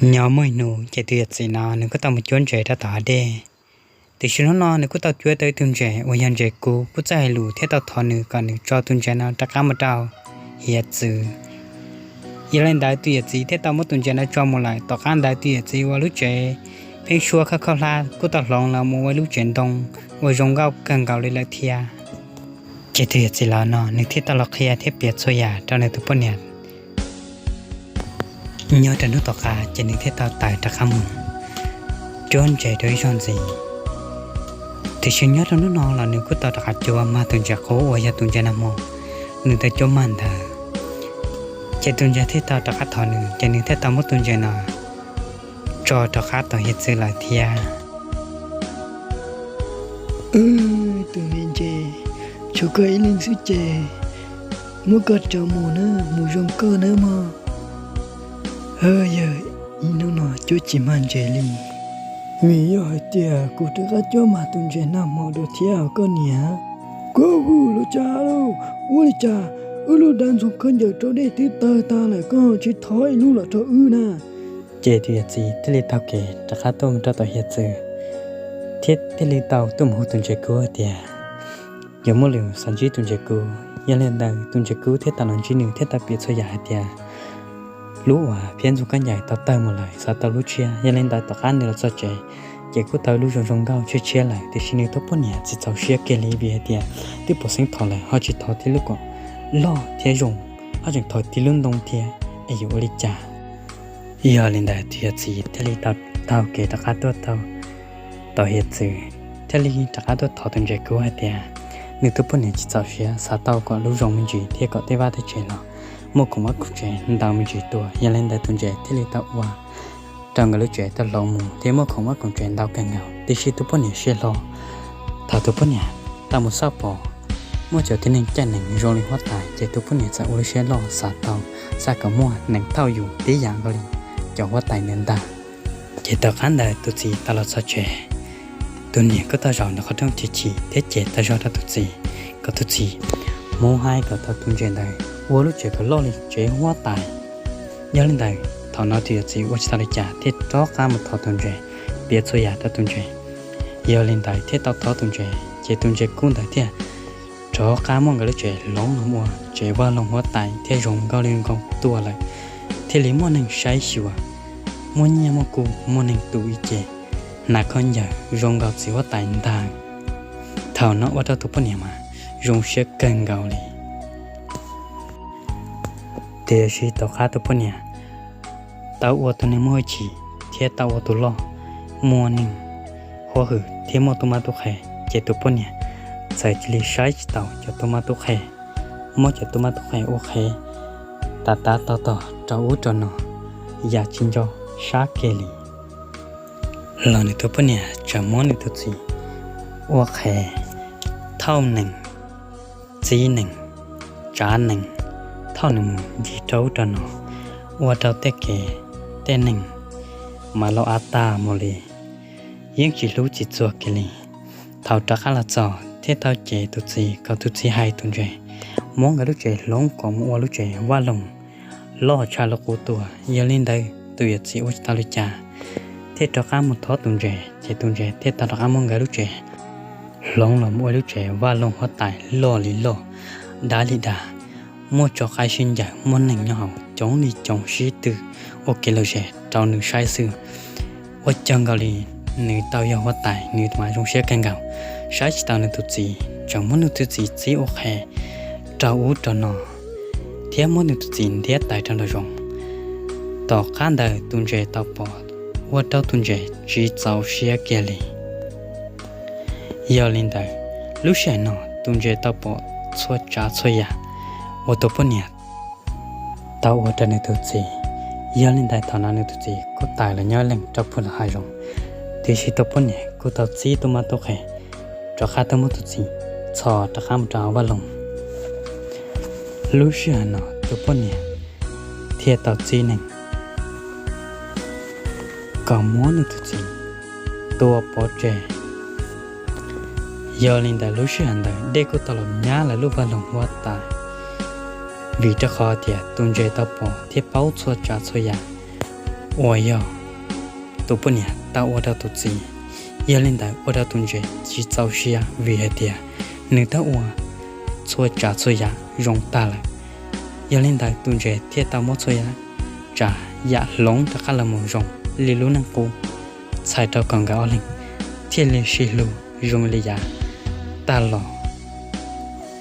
Nyob muaj ib hnub ces tus yawm txiv no nws kuj tau mus cuab ntses rau tom hav dej. Tiam sis hnub no nws kuj tau cuab tau ib tug ntses uas yog ntses kub, kuj txawj hais lus thiab tau thov nws kom nws tso tus ntses no rov qab mus rau hiav txwv. Yog li ntawd tus yawm txiv thiaj tau muab tus ntses no tso mus lawm. Tom qab ntawd tus yawm txiv ua lub tsev pheeb suab khaub khaub hlab kuj tau hloov los mus ua ib lub tsev ntoo uas zoo nkauj kawg nkaus li lawm thiab. Ces tus yawm txiv laus no nws thiaj tau los qhia thiab piav txhua yam rau nws tus poj niam. Nyob rau hnub tom qab ces nws thiaj tau tawm rov qab mus cuab ntses rau ib zaug ntxiv. Tiam sis nyob rau hnub no los nws kuj tau rov qab cuab mag tus ntses qub uas yog tus ntses nag hmo nws tau cuab mag ntawd. Ces tus ntses thiaj tau rov qab thov nws, ces nws thiaj tau muab tus ntses no tso rov qab tom hiav txwv lawm thiab. Tus me ntses, tshuav koj ib leeg xwb ces muab koj tso mus na, mus zoo koj nawb mog. Yog ib hnub no cuab tsis mag ntses li, vim yog hais tias kuv rov qab cuab mag tus ntses nag hmo dua thiab os koj niam. Koj hu li cas lauj? Ua li cas wb lub dav ntxoov khaub ncaws rau dej twb tawg tag lawm koj tsis thov ib lub los rau wb na? Ces tus yawm txiv thiaj li taug kev rov qab tuaj mus rau tom hiav txwv, thiab thiaj li tau tuaj mus hu tus ntses kub hais tias yuav muaj lus xav ntsib tus ntses kub. Yog li ntawd tus ntses kub thiaj tau los ntsib nws thiab tau piav txhua yam hais tias lub uas phiab ntxoov khaub ncaws tau tawg mus lawm xav tau lub tshiab. Yog li ntawd tom qab nws los txog tsev ces kuj tau lub zoo zoo nkauj tshiab tshiab lawm, tiam sis nws tus poj niam tsis txaus siab kiag li vim hais tias twb pom xeeb thov lawm ho tsis thov tib lub kom loj thiab zoo, ho tseem thov tib lub ntoo thiab es yuav ua li cas. Yog li ntawd tus yawm txiv thiaj li tau taug kev rov qab tuaj tau tom hiav txwv, thiaj li rov qab tuaj thov tus ntses kub hais tias nws tus poj niam tsis txaus siab xav tau kom lub zoo me ntsis thiab kom tej vaj tej tsev los muaj khoom vaj khoom tsev ntau me ntsis tuaj. Yog li ntawd tus ntses thiaj li tau ua rau nkawd lub tsev tau hloov mus thiab muaj khoom vaj khoom tsev ntau kawg nkaus. Tiam sis tus poj niam siab hlo, thaum tus poj niam tau mus xauj pom muaj cov tib neeg caij nees zoo li huab tais ces tus poj niam txawm ua lub siab loj xav tau, xav kom muaj nees thauj yus tib yam nkaus li cov huab tais ntawd ntag. Ces tom qab ntawd tus txiv tau los txog tsev, tus niam kuj tau zaum nws qhov rooj chim chim thiab cem tau zog rau tus txiv, kom tus txiv mus hais kom tau tus ntses ntawd ua lub tsev kom loj li tsev huab tais. Yog li ntawd thaum no tus yawm txiv ua tsis tau li cas thiaj rov qab mus thov tus ntses, piav txhua yam rau tus ntses. Yog li ntawd thiaj tau thov tus ntses ces tus ntses kub ntawd thiaj rov qab muab nkawd lub tsev hloov los ua tsev vaj loog huab tais thiab zoo nkauj li zoo nkauj tuaj lawm, thiaj li muaj neeg saib xyuas, muaj nyiaj muaj kub, muaj neeg tu ib ce, hnav khaub ncaws zoo nkaus txiv huab tais ntag. Thaum no ua rau tus poj niam mas zoo siab kawg nkaus li. Tiam sis tom qab tus poj niam tau ua tus neeg muaj hwj chim thiab tau ua tus loj, muaj neeg huab hwm thiab muaj tub mab tub qhe, ces tus poj niam txawm cia li saib tsis taus cov tub mab tub qhe, muab cov tub mab tub qhe ua qhev tav tav tog tog rau ub rau no, yam tsis nco sab kiag li. Los nws tus poj niam tseem muab nws tus txiv ua qhev thauj nees, txib nees, tsav nees, thauj nws mus ncig rau ub rau no, ua rau tej kev tej neeg mas laus av tag mus li, yeej tsis hlub tsis txuag kiag li. Thaum rov qab los txog thiaj tau cem tus txiv kom tus txiv hais tus ntses muab nkawd lub tsev hloov kom mus ua lub tsev vaj loog loj tshaj lub qub tuaj. Yog li ntawd tus yawm txiv ua tsis tau li cas thiaj rov qab mus thov tus ntses, ces tus ntses thiaj tau rov qab muab nkawd lub tsev hloov los mus ua lub tsev vaj loog huab tais loj li loj, dav li dav, muaj tso qaib sib ncaws, muaj neeg nyob hauv coob li coob sib tw ua kev lom zem rau nws saib xwb. Ua cog nkaus li nws tau yog huab tais nws mas zoo siab kawg nkaus, saib tsis taus nws tus txiv, tseem muab nws tus txiv txib ua qhev rau ub rau no thiab muab nws tus txiv ntiab tais rau nraum zoov. Tom qab ntawd tus ntses tau pom ua rau tus ntses tsis txaus siab kiag li. Yog li ntawd lub sij hawm no tus ntses tau pom txhua tsav txhua yam uas tus poj niam tau ua rau nws tus txiv. Yog li ntawd thaum no nws tus txiv kuj tawm los nyob leej rau puag lawm hav zoov, tiam sis tus poj niam kuj tau txib tub mab tub qhe rov qab tuaj muab tus txiv txhos rov qab mus rau hauv vaj loog. Lub sij hawm no tus poj niam thiaj tau txib neeg kom muab nws tus txiv tua pov tseg. Yog li ntawd lub sij hawm ntawd dej kuj tau los nyab lawv lub vaj loog huab tais, vim rau qhov tias tus ntses tau pom thiab paub txhua tsav txhua yam uas yog tus poj niam tau ua rau tus txiv. Yog li ntawd ua rau tus ntses tsis txaus siab vim hais tias nws twb ua txhua tsav txhua yam zoo tag lawm. Yog li ntawd tus ntses thiaj tau muab txhua yam tsav yam hloov rov qab los mus zoo li lub neej qub, txhais rau kom nkawd ob leeg thiaj li sib hlub zoo li yav tag los